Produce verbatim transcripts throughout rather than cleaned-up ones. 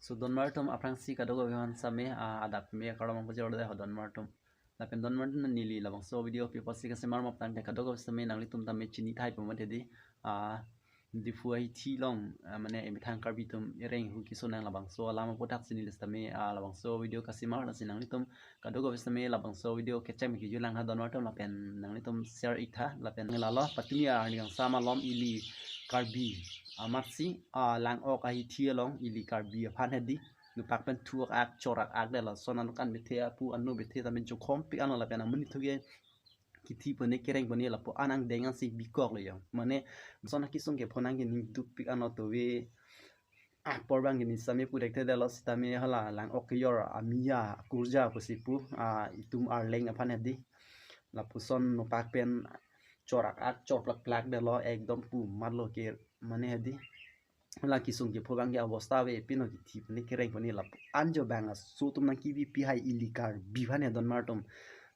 So donmar atum, aphrangsi kadokave aphan sitame, ah, adap me akarong pajor dei ho donmar atum. Lapen donmar atum, neli labangso video pi apotsi kasemar ma putangte kadokave sitame nanglitum tame chini thai po mati dei. Ah, Diphu ahithi along, ah, mane emethang Karbi atum ereng hu kesonang labangso alam aputhaksi neli sitame, ah, labangso video kasemar, lasi nanglitum kadokave sitame labangso video kecheng kejut lang tha donmar atum, lapen nanglitum share ik tha, lapen lalo patumi arni kangsam malom ili Karbi amatsi, ah, Langok ahithi along ili Karbi aphan hedi, nopak pen thu-ak-ak chor-ak-ak detlo, lason ano kan bethe apu ano bethe tame jokhom pik ano, lapen amonit thu ke kithi pone kereng pone lapu an angdeng ansi bikoklo yong. Mane lason akesung kepho nang ke ningduk pik ano, tove apor abang ke neli sitame pu dekthe detlo, sitame hala Langok kejor amiya kurja pusi pu, ah, itum Arleng aphan hedi. Lapuson nopak pen chor-ak-ak chor plak plak detlo, ekdom pu matlo ke mane hedi. Hala kesung kepho abang ke abosta ave pino, kithi pone kereng pone lapu an jo bang aso atum nangkebi pi hai ili Karbi aphan he donmar atum.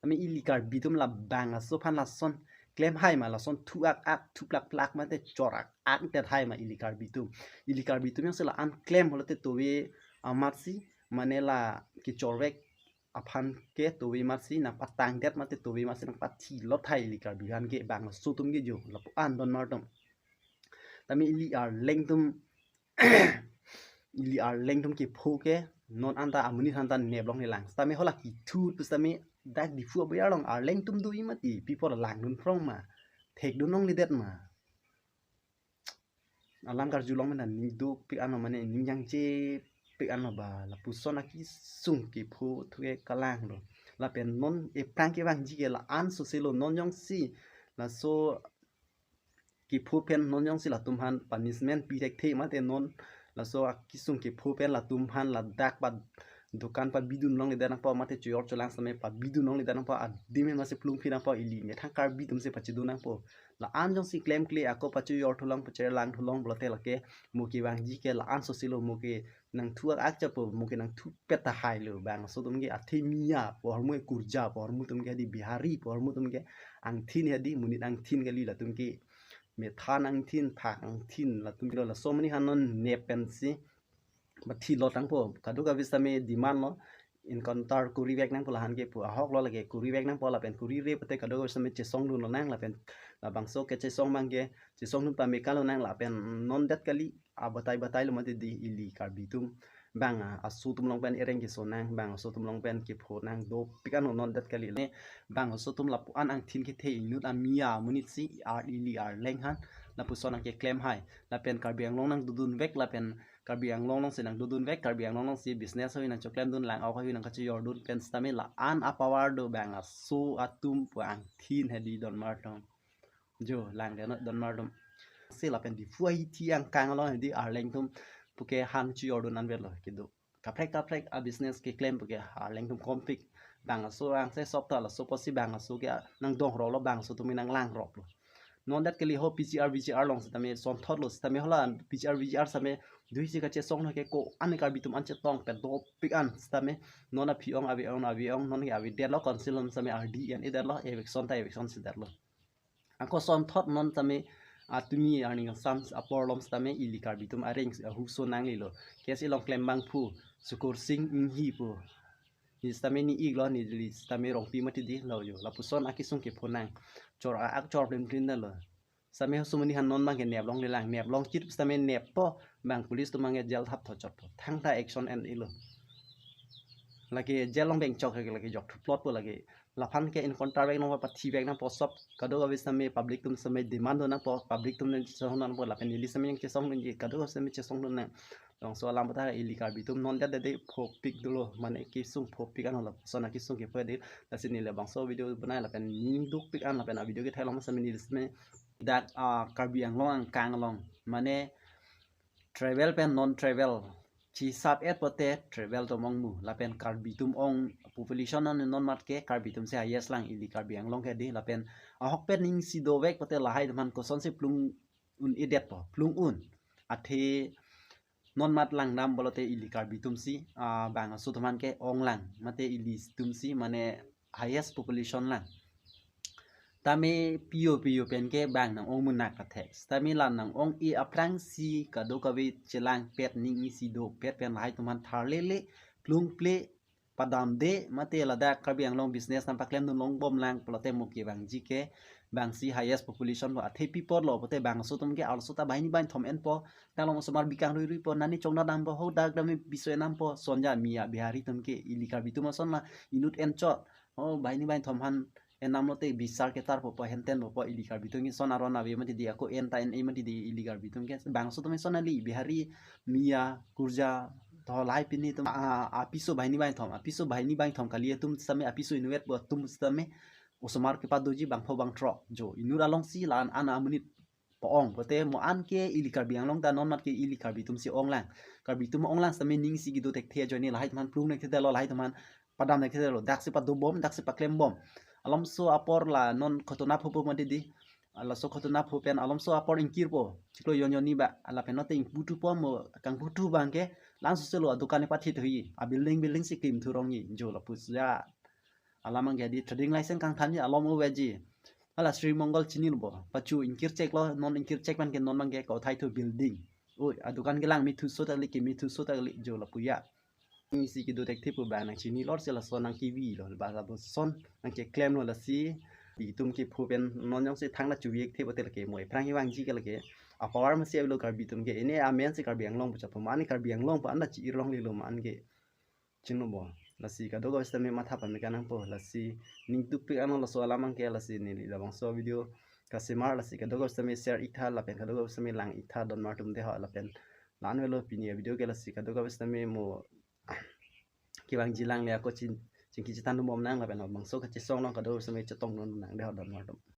Ami ili Karbi atum la bang aso aphan lason klem hai ma, lason thu-ak-ak thu plak plak mate chor-ak-ak det hai ma ili Karbi atum. Ili Karbi atum jongsi la-an klem pulote tove amatsi, mane la kechorvek aphan ke tove amatsi nangpatang det mate tove amatsi nangpathi lot hai ili Karbi aphan ke, bang aso atum ke jo lapu an donmar atum. Tame ili Arleng atum ili Arleng atum kepho ke non anta amonit aphan ta nep longle lang. Sitame hala kethu pu sitame dak Diphu abayar along Arleng atum do-i mati, pi apot langdun phrong ma, thekdun longledet ma. Alam karjulong mena ningduk pik ano, mane ningjangje pik ano ba, lapuson akesung kepho thu ke kalang do. Lapen non ephrang kevangji ke la-an soselo, non jongsi laso kepho pen non jongsi latum aphan punishment pi thekthe mate non laso akesung kepho pen latum aphan ladak pa dukan pabidun longledet nangpo mate chojor cholang sitame pabidun longledet nangpo, adim masi plungphi nangpo, ili methang Karbi atum si pachedun nangpo. La-an jongsi klemkle ako pachojor thulong pacherlang thulong pulote lake mo kevangji ke la-an soselo, mo ke nangthu-ak-ak chapo, mo ke nangthupet tahai lo, bang aso atum ke athe miya pu ahormu, kurja pu ahormu atum ke hedi, Bihari pu ahormu atum ke angthin hedi, monit angthin kali latum ke, methan angthin, phak angthin latum ke, laso amonit aphan non nep pensi pathi lot nangpo, kadokave sitame demand lo, encounter kurivek nangpo lahan ke pu, ahok lo lake kurivek nangpo, lapen kurire pute kadokave sitame chesongdun lonang, lapen labangso kechesong abang ke chesongdun pame kalonang, lapen non det kali abatai batai lo mati di ili Karbi atum. Bang aso atum along pen ereng kesonang, bang aso atum along pen kepho nang dopik ano non det kali le. Bang aso atum lapu an angthin kethe inut amiya amonit si ar ili Arleng aphan lapuson nangkeklem hai. Lapen Karbi Anglong nangdodunvek, lapen Karbi Anglong alongsi nangdodunvek, Karbi Anglong alongsi business ahui nangchoklemdun, Langok ahui nangkachojordun pen sitame la-an apower do bang aso atum pu angthin hedi donmar atum. Jo, lang deno donmar atum. Si lapen Diphu ahithi angkang along hedi Arleng atum puke han chojordun anvetlo kedo. Kaprek kaprek abusiness keklem puke Arleng atum kompik. Bang aso angse sop ta laso apotsi bang aso ke nangdong rolo, bang aso atum nanglang rolo. Non det kali ho P G R V G R along sitame sonthot lo, sitame hala P G R V G R sitame duisi kachesong no ke ko-an Karbi atum an chetong pet dopik an sitame non aphi ong ave ong ave ong, non ke avedetlo, council along sitame R D N edetlo, eviction ta eviction si detlo. Ako sonthot non sitame atumi arni kangsam apor along sitame ili Karbi atum areng ahu so nanglelo. Case along klem abang phu Sukur Sing Inghi pu. Neli sitame ni-iklo, neli sitame Rongpi mati di lo jo. Lapuson akesung kepho nang. Chor-ak-ak chor plim plim detlo. Sitame hosomoni aphan non abang ke nep longle lang, nep longchit sitame neppo, bang police atum abang ke jail thap tho chotpo. Thangta action en-elo. Lake jail along beng chok lake, lake jok thuplotpo lake. Laphan ke encounter vek nangpo, pathi vek nangpo, sop kadokave sitame public atum sitame demand do nangpo, public atum nangchesong nangpo, lapen neli sitame nangchesongdunji, kadokave sitame chesongdun nang. Labangso alam aputhak ili Karbi atum non det det phopik dolo, mane kesung phopik ano lapuson akesung kepho dei. Lasi neli labangso video bonai lapen ningdukpik an lapen avideo kethek long sitame neli sitame dak, ah, Karbi Anglong angkang along, mane tribal pen non tribal chisap et pote tribal atum ongmu, lapen Karbi atum ong population an non mat ke Karbi atum si highest lang ili Karbi Anglong ke dei, lapen ahok pen ning si dovek pote lahai atum aphan kosonsi plung un-edetpo, plung un. Athe non mat langdam pulote ili Karbi atum si, ah, bang aso atum aphan ke ong lang, mate ili atum si mane highest population lang. Tame pio pio pen ke bang nang-ong munak kathek. Tame la nang-ong-e aphrangsi kadokave chelangpet, ning isi dopet pen lahai atum aphan tharlele, plungple, padamde, mate ladak Karbi Anglong business nangpaklem dun longbom lang pulote mo kevangji ke bangsi highest population lo, athe pi apotlo pulote bangso atum ke arloso ta banghini banghini thom enpo, ta along osomar bikang ruiruipo, nani chongdam dampo, hadak dam piso enampo, sonja mia Bihari atum ke ili Karbi atum ason la inut enchot. Oh, banghini banghini thom aphan enam lote bisar ketar popo, henten popo, ili Karbi atum ke son aron ave mati di, ako en ta en-e mati di ili Karbi atum ke. Bangso atum son ali Bihari, mia, kurja, to lahai pini atum, a, apiso banghini banghini thom, apiso banghini banghini thom kali atum sitame, apiso inutvet pu atum sitame osomar kepadoji bangpho bangthrok. Jo, inut alongsi la-an an amonit po-ong pulote mo an ke ili Karbi Anglong ta non mat ke ili Karbi atumsi onglang. Karbi atum onglang sitame ning isi kedo thekthe ajoine lahai atum aphan plung thekthedetlo, lahai atum aphan padam thekthedetlo, daksi padobom, daksi paklembom. Alomso apor la non khotona phopo mati di. Laso khotona pho pen alomso apor ingkirpo, chiklo jon jon ni ba, lapen note ingpu thupo, mo kangpu thu abang ke langsose lo adukan ipathe thuji, a building building si kim thurongji, jo lapusi alam abang ke di trading license kangthanji alom aveji. Hala Sri Mongol chinilo bo, pachu ingkir cheklo, non ingkir chek pen ke non abang ke kauthai thu building. Oi, adukan kelang me thuso ta kali, keme thuso ta kali, jo lapu ya. Ning isi kedo thekthe pu bang nang chinilo, si laso nang kevilo, ba lapuson nang keklemlo, lasi itum ke pho pen non jongsi thang la chuviek the pulote lake mo aphrang kevangji ke lake a power masi avelo Karbi atum ke, ene amen si Karbi Anglong pu chaplo, mane Karbi Anglong pu an ta chi-ir longlelo, mane ke chinilo bo. Lasi kadokave sitame matha pame kenangpo, lasi ning tupik ano laso alam abang ke, lasi neli labangso video kasemar, lasi kadokave sitame share iktha lapen kadokave sitame lang iktha donmar atum dei ho, lapen la-an avelo pini avideo ke, lasi kadokave sitame mo kevangji lang le ako chin, chingki chethan dun bom nang, lapen labangso kachesong along kadokave sitame chetong dun nang dei ho donmar atum.